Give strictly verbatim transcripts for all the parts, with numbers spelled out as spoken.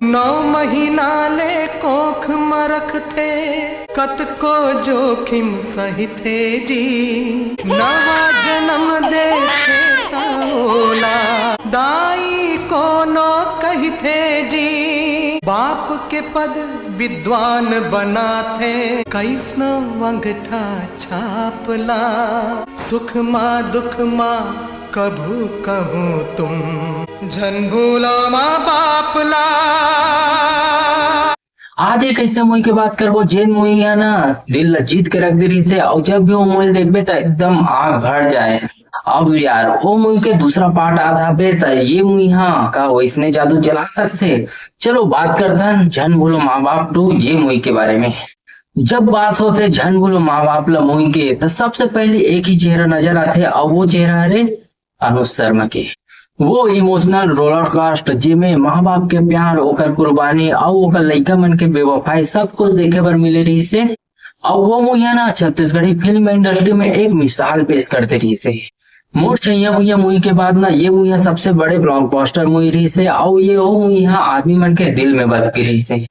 नौ महीना ले कोख म रखथे, कतको जोखिम सहिथे जी। नवा जन्म देथे त ओला दाई कोनो कहिथे जी। बाप के पद विद्वान बनाथे, कइसनो अंगठा छाप ला। सुख मा दुख मा कभू कहूँ तुम, झन भूलो माँ बाप ला। आज एक ऐसे मूवी के बात करबो, जेन मूवी है ना, दिल ला जीत के रख दे रही से। और जब भी वो मूवी देखबे, त एकदम आँख भर जाए। अब यार, वो मूवी के दूसरा पार्ट आ जाबे, त ये मूवी, हाँ, का वैसने जादू चला सकथे? चलो, बात करथन झन भूलो माँ बाप टू ये मूवी के बारे में। जब बात होथे झन भूलो माँ बाप ला मूवी के, त सबसे पहले एक ही चेहरा नजर आथे, और वो चेहरा हरे अनुज शर्मा के। वो इमोशनल रोलर कास्ट, जेमे माँ बाप के प्यार, ओकर कुर्बानी, और ओकर लइका मन के बेवफाई, सब कुछ देखे बर मिले रही से। और वो मूवी है ना, छत्तीसगढ़ी फिल्म इंडस्ट्री में एक मिसाल पेश करते रही से। मोर छैया भुइया मूवी के बाद ना, ये मूवी सबसे बड़े ब्लॉकबस्टर मूवी रही से, और ये वो मूवी यहाँ आदमी मन के दिल में बस गई रही से।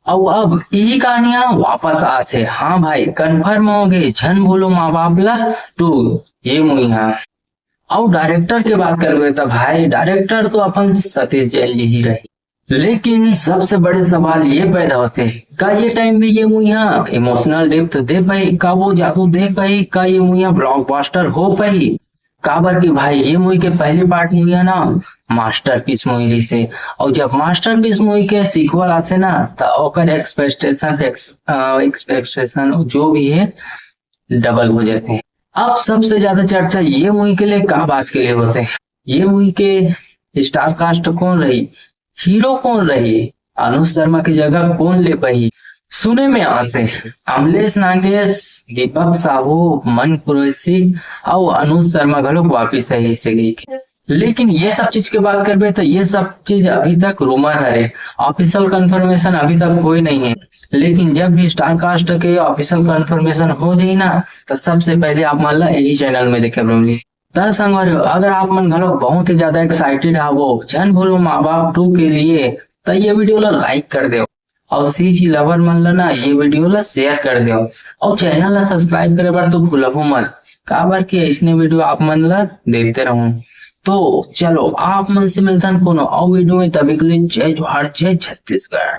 और अब यही कहानियां वापस आथे। हाँ भाई, कंफर्म हो गए, झन भूलो माँ बाप ला टू ये मूवी। हाँ, और डायरेक्टर के बात करबे, त भाई, डायरेक्टर तो अपन सतीश जैन जी ही रही। लेकिन सबसे बड़े सवाल ये पैदा होथे, का ये टाइम भी ये मूवी यहाँ इमोशनल डेप्थ दे पाई? का वो जादू दे पाई? का ये मूवी यहाँ ब्लॉकबस्टर हो पाई? काबर कि भाई, ये मूवी के पहली पार्ट मूवी है ना, मास्टरपीस मूवी रहिसे। और जब मास्टरपीस मूवी के सीक्वल आथे ना, त ओकर एक्सपेक्टेशन, एक्सपेक्टेशन जो भी है, डबल हो जाथे। अब सबसे ज्यादा चर्चा ये मूवी के लिए का बात के लिए होथे? ये मूवी के स्टार कास्ट कौन रही, हीरो कौन रही, अनुज शर्मा की जगह कौन ले पाही? सुने में आथे, अमलेश नागेश, दीपक साहू, मन कुरैशी और अनुज शर्मा घलोक वापिस आही से गई के। लेकिन ये सब चीज के बात करबे, तो ये सब चीज अभी तक रूमर हरे, ऑफिशियल कंफर्मेशन अभी तक कोई नहीं है। लेकिन जब भी स्टार कास्ट के ऑफिशियल कंफर्मेशन हो जाही ना, तो सबसे पहले आप मन ला यही चैनल में देखे बर मिलही। त संगवारी हो, अगर आप मन घलो बहुत ही ज्यादा एक्साइटेड हावो झन भूलो माँ बाप टू के लिए, त ये वीडियो ला लाइक कर देव, और सीजी लवर मन ला ना, ये वीडियो ला शेयर कर देव, और चैनल ला सब्सक्राइब करे बर तो भूलहू मत, काबर कि ऐसने वीडियो आप मन ला देते रहूं। तो चलो, आप मन से मिलथन कोनो और वीडियो में, तभी के लिए जय जोहार, जय छत्तीसगढ़।